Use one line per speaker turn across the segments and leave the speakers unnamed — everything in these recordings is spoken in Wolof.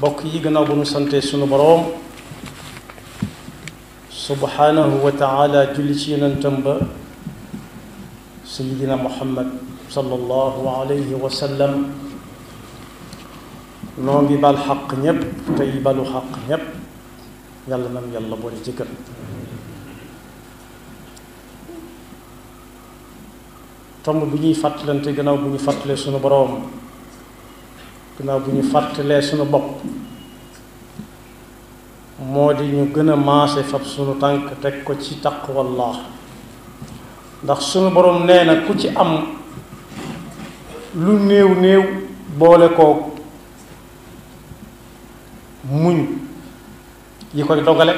bokk yi gannaaw bu ñu sante sunu boroom subhanahu wa taala julli ci yonentam ba sayidina muhammad sallallahu alayhi wa sallam noo ngi bal xaq ñépp tey balu xaq ñépp yàlla nam yàlla boole jëkkër tomb bu ñuy fàttalante gannaaw bu ñu fàttalee sunu boroom gannaaw bu ñu fàttalee sunu bopp moo di ñu gën a maase fab sunu tànk teg ko ci taqwallah ndax sunu boroom nee na ku ci am lu néew néew boole koo muñ yi koy dogale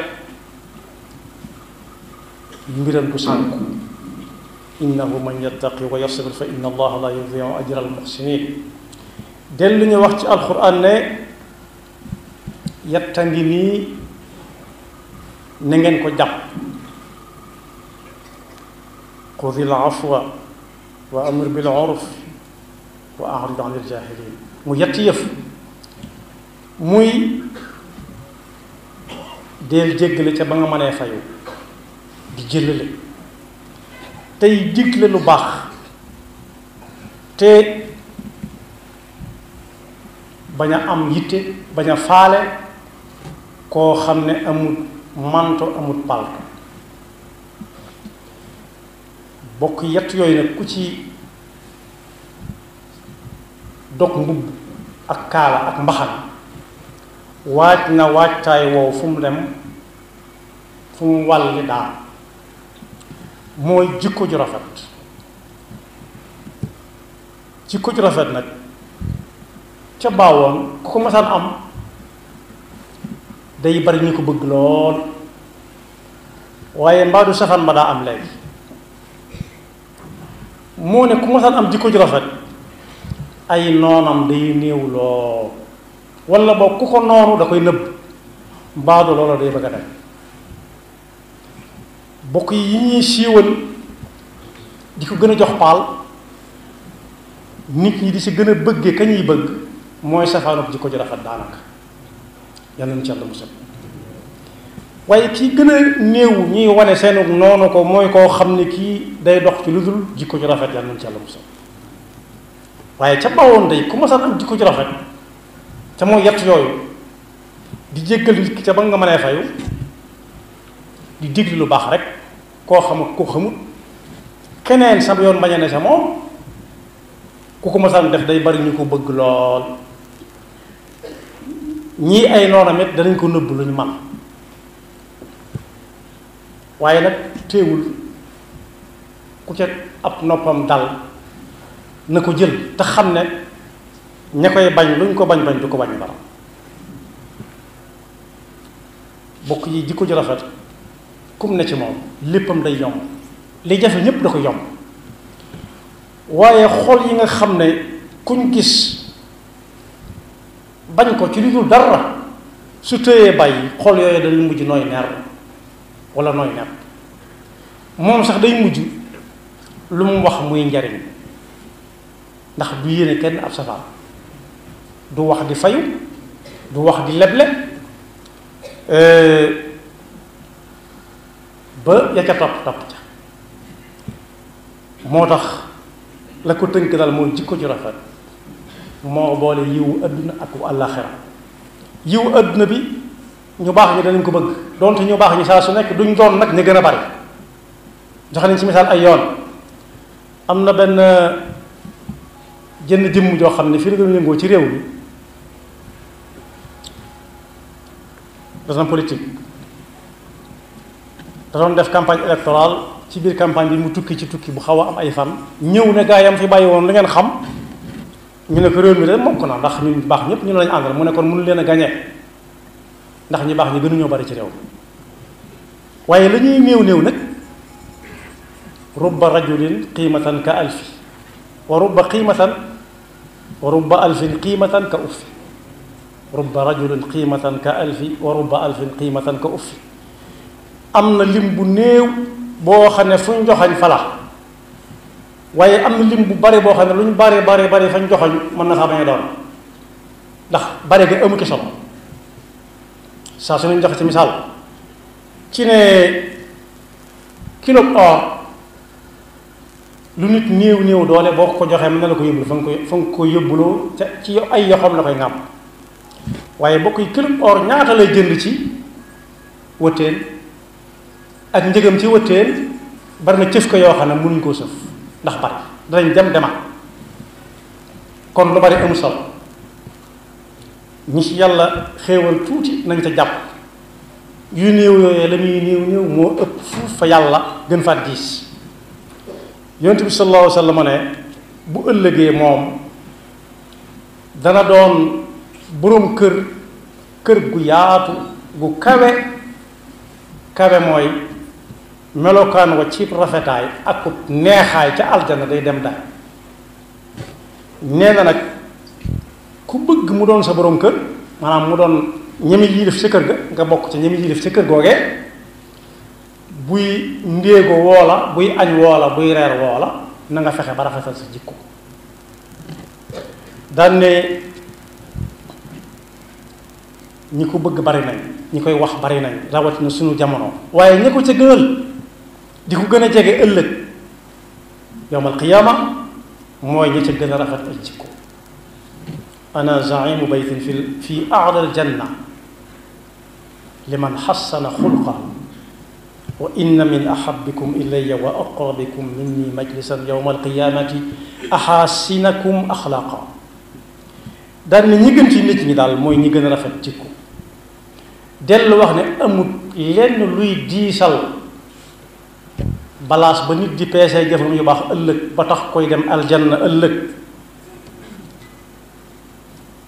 mbiram du sànku innahu man yattaqi wa yasbir fa inna allaha la yudiu ajra al muhsinin dellu ñu wax ci alquran ne yetta ngi nii na ngeen ko jàpp xudil afwa wa amir bil urf wa a'rid anil jahilin mu yetti yëf muy deel jéggale ca ba nga mënee fayu di jëlale tey digle lu baax te bañ a am yitte bañ a faale koo xam ne amul manto amul palto bokk yett yooyu nag ku ci dog mbubb ak kaala ak mbaxan waaj na waajtaay wow fu mu dem fu mu wàlli daal mooy jikko ju rafet jikko ju rafet nag ca baawoon ku ko masaan am day bari ñu ko bëgg lool waaye mbaadu safaan ba daa am léegi moo ne ku masaan am jikko ju rafet ay noonam day néew lool walla boog ku ko noonu da koy nëbb mbaadu loola day bëgg a dem bokk yi ñuy siiwal di ko gën a jox paal nit ñi di ci gën a bëggee ka ñuy bëgg mooy safaanub jikko ju rafet daanaka yal nañu ci Yàlla musal waaye kii gën a néew ñuy wane seenu noonu ko mooy koo xam ne kii day dox ci lu dul jikko ju rafet yal nañu ci Yàlla musal waaye ca bawoon day ku masaan am jikko ju rafet te mooy yett yooyu di jéggal nit ki ca ba nga mënee fayu di digli lu baax rek koo xam ak koo xamut keneen sa yoon bañ a ne sa moom ku ko masaan def day bari ñu ko bëgg lool ñii ay noonam it danañ ko nëbb lu ñu man waaye nag téewul ku ca ab noppam dal na ko jël te xam ne ña koy bañ luñ ko bañ du ko bañ dara bokk yi jikko ju rafet kum ne ci moom léppam day yomb li jafe ñépp da ko yomb waaye xol yi nga xam ne kuñ gis bañ ko ci lu dul dara su tëyee bàyyi xol yooyu dañuy mujj nooy ner wala nooy nepp moom sax day mujj lu mu wax muy njariñ ndax du yéene kenn ab safaan du wax di fayu du wax di leble ba ya ca topp ca moo tax la ko tënk daal mooy jikko ju rafet moo boole yiwu adduna ak àllaaxira yiwu adduna bi ñu baax ñi danañ ko bëgg donte ñu baax ñi saa su nekk duñ doon nag ñu gën a bari joxe nañ ci misaal ay yoon am na benn jënn jëmm joo xam ne fii la gën a yëngoo ci réew mi dafa politique da doon def campagne électorale ci biir campagne bi mu tukki ci tukki bu xaw a am ay fan ñëw ne gaa yam fi bàyyi woon li ngeen xam ñu ne ko réew mi de mokk na ndax ñu baax ñëpp ñu lañu àndal mu ne kon mënu leen a gañe ndax ñi baax ñi gënuñoo bari ci réew mi waaye la ñuy néew nag rubba rajulin qiimatan ka alfi wa rubba alfin qiimatan ka uffi rubba rajulin qiimatan ka alfi wa rubba alfin qiimatan ka uffi am na lim bu néew boo xam ne fu ñu joxañ fala waaye am na lim bu bari boo xam ne lu ñu bari fañ joxoñ mën na faa bañ a doon ndax bari ga amu ci solo saa su nañ joxe ci misaal ci ne kilo or lu nit néew néew doole boo ko joxee mën na la ko yóbbul fa nga ko yóbbuloo ci ay yoxoom la koy ngàmm waaye bokk yi kilo or ñaata lay jënd ci wëttéen ak njëgam ci wëttéen bari na cëf ko yoo xam ne mënuñ koo sëf ndax bari danañ dem demaat kon lu bari amul solo ñi ci yàlla xéewal tuuti nañ ca jàpp yu néew yooyee la muy néew néew moo ëpp fuuf fa yàlla gën faa diis yonent bi sallallahu alayhi wa sallam ne bu ëllëgee moom dana doon boroom kër gu yaatu gu kawe mooy melokaan wa ci rafetaay ak neexaay ca aljana day dem daay nee na nag ku bëgg mu doon sa boroom kër maanaam mu doon ñemi yilif ca kër ga nga bokk ca ñemi yilif ca kër googee buy ndéego woola buy añ woola buy reer woola na nga fexe ba rafetal sa jikko daan ne ñi ko bëgg bari nañ ñi koy wax bari nañ rawatina suñu jamono waaye ñi ko ca gënal di ko gën a jege ëllëg yowmal qiyaama mooy ñi ca gën a rafet ay jikko ana zaimu baytin fi a'la aljanna liman xassana xulqa wa inna min ahabbikum ilayya wa aqrabikum minni majlisan yowma alqiyamati axaasinakum axlaqa daal ne ñi gën ci nit ñi daal mooy ñi gën a rafet jikko dellu wax ne amul lenn luy diisal balaas ba nit di peesee jëfam yu baax ëllëg ba tax koy dem aljanna ëllëg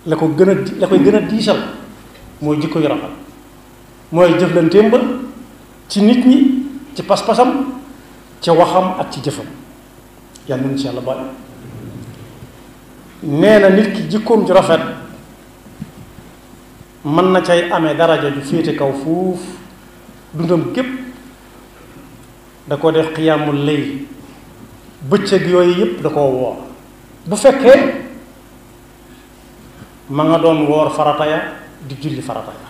la koy gën a diisal mooy jikko yu rafet mooy jëflanteem ba ci nit ñi ci pas-pasam ci waxam ak ci jëfam yàlla nañu ci yàlla boole nee na nit ki jikkoom ju rafet mën na cay amee daraja ju féete kaw fuuf dundam gépp da ko def xiyaamul layl bëccëg yooyu yépp da koo woor bu fekkee ma nga doon woor farata ya di julli farata ya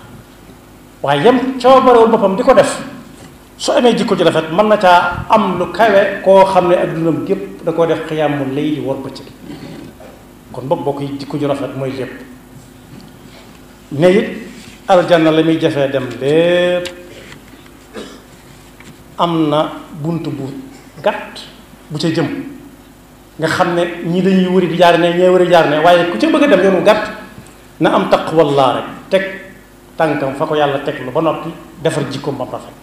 waaye yem coobarewul boppam di ko def su amee jikko ji rafet mën na caa am lu kawe koo xam ne ak dundam gépp da koo def xiyaamul layl di woor bëccëg kon bokk yi jikko ju rafet mooy lépp ne it aljanna la muy jafee dem lépp am na bunt bu gàtt bu ca jëm nga xam ne ñii dañuy wëri di jaar ne ñee wëri jaar ne waaye ku ca bëgg a dem yoonu gàtt na am taqwallaa rek teg tànkam fa ko yàlla teg lu ba noppi defar jikkoom ba mu rafet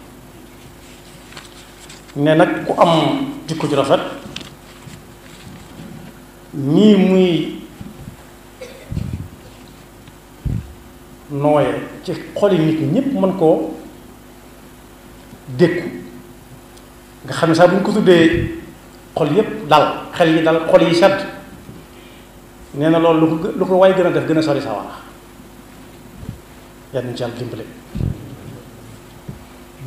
ne nag ku am jikko ju rafet ñii muy nooye ci xoli nit ñi ñëpp mën koo dékku nga xam ne sax bu ñu ko tuddee xol yépp dal xel yi dal xol yi sedd nee na loolu lu ko waay gën a def gën a sori sawara yàlla nañu ci yàlla dimbale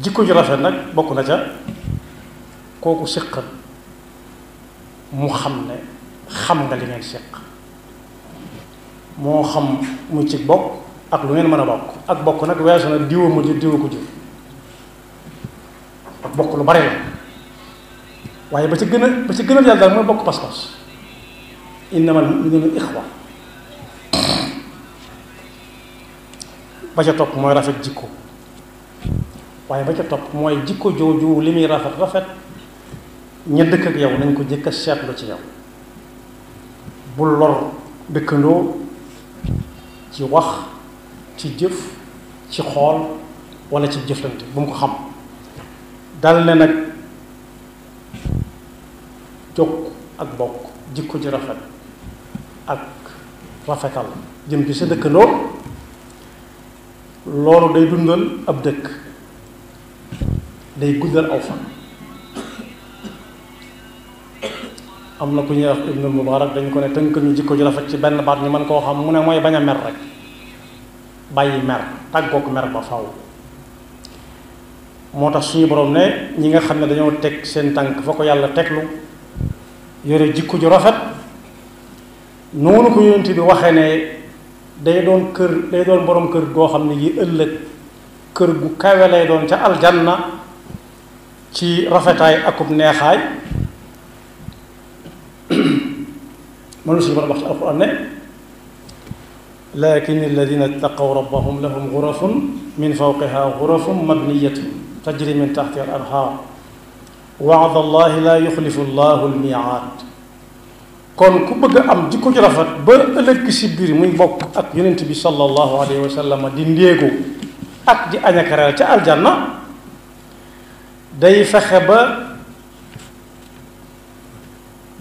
jikko ju rafet nag bokk na ca kooku séqal mu xam ne xam nga li ngeen séq moo xam mu ci bokk ak lu ngeen mën a bokk ak bokk nag weesu na diwa mu jur diwa ko jur ak bokk lu bari la waaye ba ci gën a yàlla daal mooy bokk pas-pas innamal mu'minuuna ixwa ba ca topp mooy rafet jikko waaye ba ca topp mooy jikko jooju li muy rafet ña dëkk ak yow nañ ko jëkk a seetlu ci yow bul lor dëkkandoo ci wax ci jëf ci xool wala ci jëflante bu mu ko xam dal ne nag jokk ak bokk jikko ji rafet ak rafetal jëm ci sa dëkkandoo loolu day dundal ab dëkk day guddal aw fan am na ku ñuy wax Ibnul Mubaarak dañ ko ne tënkal ñu jikko ji rafet ci benn baat ñu mën koo xam mu ne mooy bañ a mer rek bàyyi mer tàggook mer ba faw moo tax suñu borom ne ñi nga xam ne dañoo teg seen tànk fa ko yàlla teglu yore jikko ju rafet noonu ko yonent bi waxee ne day doon borom kër goo xam ne yi ëllëg kër gu kawe lay doon ca aljanna ci rafetaay akub neexaay mënu suñu borom wax ci alquran ne lakin alladina ittaqaw rabbahum lahum ghurafun min fawqiha ghurafun mabniyatun tajri min tahtiha al anhar wa'da allahi la yuxlifu allahu almi'ad kon ku bëgg a am jikko ju rafet ba ëllëg si biir muy bokk ak yonent bi sallallahu alayhi wa sallam di ndéego ak di añakareel ca aljanna day fexe ba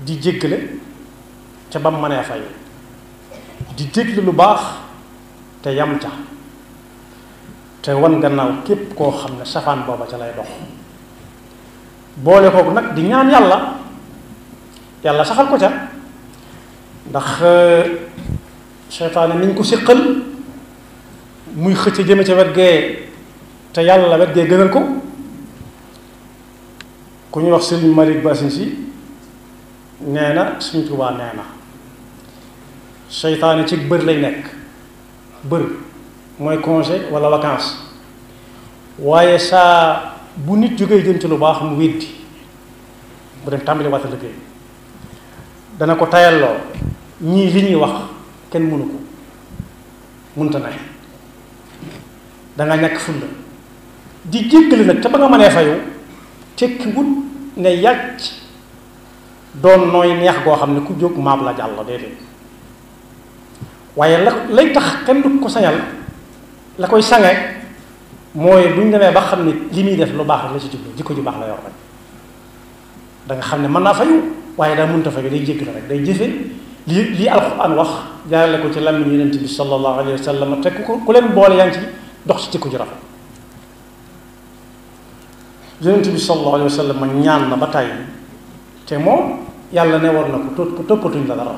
di jéggale ca bam mënee fay di déglu lu baax te yam ca te wan gannaaw képp koo xam ne safaan booba ca lay dox boole kooku nag di ñaan yàlla saxal ko ca ndax seytaane mi ñu ko siqal muy xëcc jëme ca wet gee te yàlla wet gee gënal ko ku ñuy wax Sëriñ Malick Basin si nee na Sëriñ Tuubaa nee na seytaane ci bër lay nekk bër mooy congé wala vacances waaye saa bu nit jógee jëm ci lu baax mu weddi bu dem tàmbali waata liggéey dana ko tayalloo ñii li ñuy wax kenn mënu ko mënta ne danga ñàkk fulla di jéggale nag te ba nga mënee fayu tekki wut ne yàcc doon nooy neex goo xam ne ku jóg maab la jàll déedéet waaye lay tax kenn du ko sañal la koy sange mooy bu ñu demee ba xam ne li muy def lu baax rek la ci jublu jikko ju baax la yor rek da nga xam ne mën naa fayu waaye daa mënta fayu day jéggale rek day jëfe lii alxuraan wax jaarale ko ci làmmiñ yonent bi sallallahu alayhi wa sallam te ku leen boole yaa ngi ci dox ci jikko ju rafet yonent bi sallallahu alayhi wa sallam ñaan na ba tàyyi te moom yàlla ne war na ko toppatuñ la dara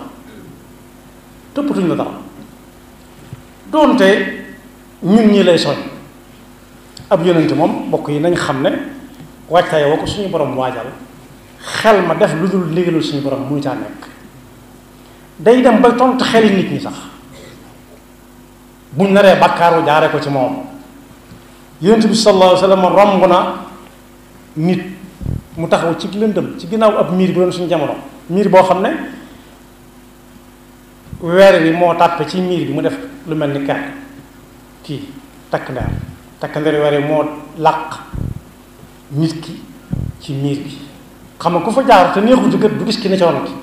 doonte ñun ñi lay soñ ab yonent moom bokk yi nañ xam ne waajtaay woo ko suñu borom waajal xel ma def lu dul ndigalul suñu borom muy caa nekk day dem ba tontu xeli nit ñi sax buñ naree bàkkaaru jaare ko ci moom yonent bi sallallahu alayhi wa sallam romb na nit mu taxaw ci lëndëm ci ginnaaw ab miir bi doon suñu jamono miir boo xam ne weer bi moo tàppe ci miir bi mu def lu mel ni ker kii takk ndeer weer bi moo làq nit ki ci miir bi xam nga ku fa jaar te neexu ci gët du gis ki ne ci ron ki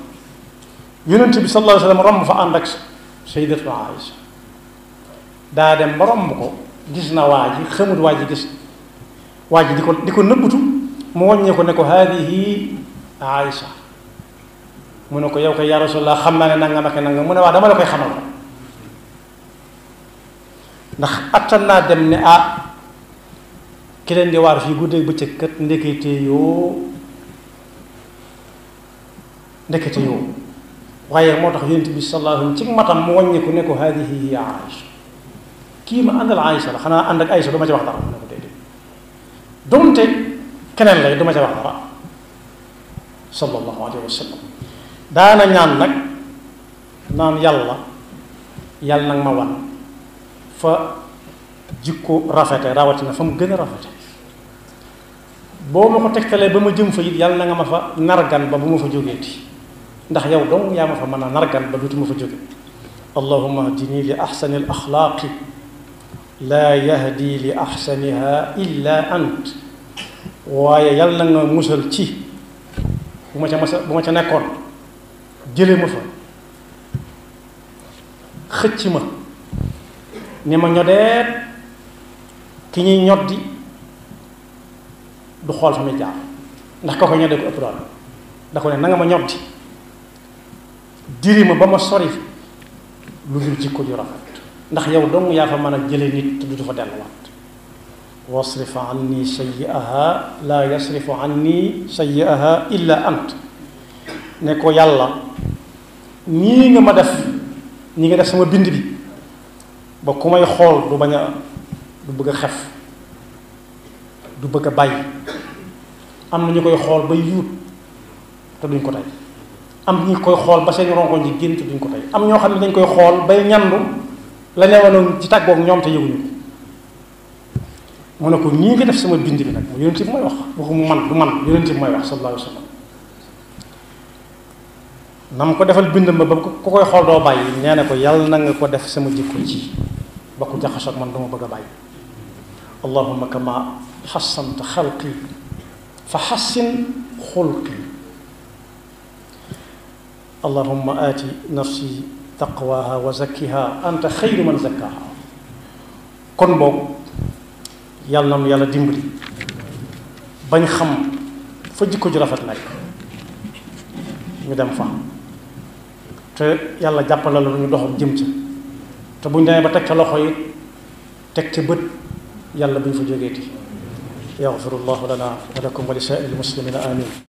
yonent bi sallallahu alayhi wa sallam romb fa ànd ak sayyidatu Aïcha daa dem ba romb ko gis na waa ji xamut waa ji gis waa ji di ko nëbbutu mu wàññee ko ne ko haadihi Aïcha mu ne ko yow koy yaa Rasulullah xam naa ne nangam ak nangam mu ne waa dama la koy xamal ko ndax attan naa dem ne ki leen di waar fii guddeeg bëccëg kat ndekete yoo waaye moo tax yonent bi sallallahu alayhi wa sallam ci matam mu wàññi ko ne ko haadihi hiya Aïcha kii ma àndal Aïcha la xanaa ànd ak Aïcha du ma ci wax dara mu ne ko déedéet donte keneen lay du ma ci wax dara sallallahu alayhi wa sallam daana ñaan nag naan yàlla nag ma wan fa jikko rafete rawatina fa mu gën a rafete boo ma ko tegtalee ba ma jëm fa it yàlla na nga ma fa nargan ba bu ma fa jógeeti ndax yow dong yaa ma fa mën a nargan ba dutu ma fa jóge allahumma hdini li ahsani al axlaaqi laa yahdi li ahsaniha illa ant waaye yàlla na nga musal ci bu ma ca nekkoon jële ma fa xëcc ma ni ma ñodeet ki ñuy ñoddi du xool fa muy jaar ndax ko ñodde ko ëpp doon da ko ne na nga ma ñoddi diri ma ba ma sori lu dul jikko ju rafet ndax yow dong yaa fa mën a jële nit te du fa delluwaat wasrif anni sayyi'aha la yasrifu anni sayyi'aha illa ant ne ko yàlla nii nga ma def ñi nga def sama bind bi ba ku may xool du bëgg a xef du bëgg a bàyyi am na ñu koy xool bay yuut te duñ ko tey am ñu koy xool ba seen rongoñ ji génn te duñ ko tey am ñoo xam ne dañ koy xool bay ñandu la newanoon ci tàggoog ñoom te yëguñu ko mu ne ko ñii nga def sama bind bi nag mu yonent bi mooy wax waxuma man du man yonent bi mooy wax sallallahu alayhi wa sallam nam ko defal bind ma ba ku koy xool doo bàyyi nee na ko yàlla na nga ko def sama jikko ci ba ku jaxasoo ak man dama bëgg a bàyyi allahumma kama xassanta xalqi fa xassin xulqi allahumma aati nafsi taqwaha wa zakkiha anta xayru man zakkaha kon boobu yàlla na nu yàlla dimbali bañ xam fa jikko ju rafet nekk ñu dem fa te yàlla jàppale la ñu doxam jëm ca te buñ demee ba teg ca loxo yi teg ca bët yàlla buñ fa jógeeti yaxfirullahu lana wa lakum wa li saa'iril muslimina amin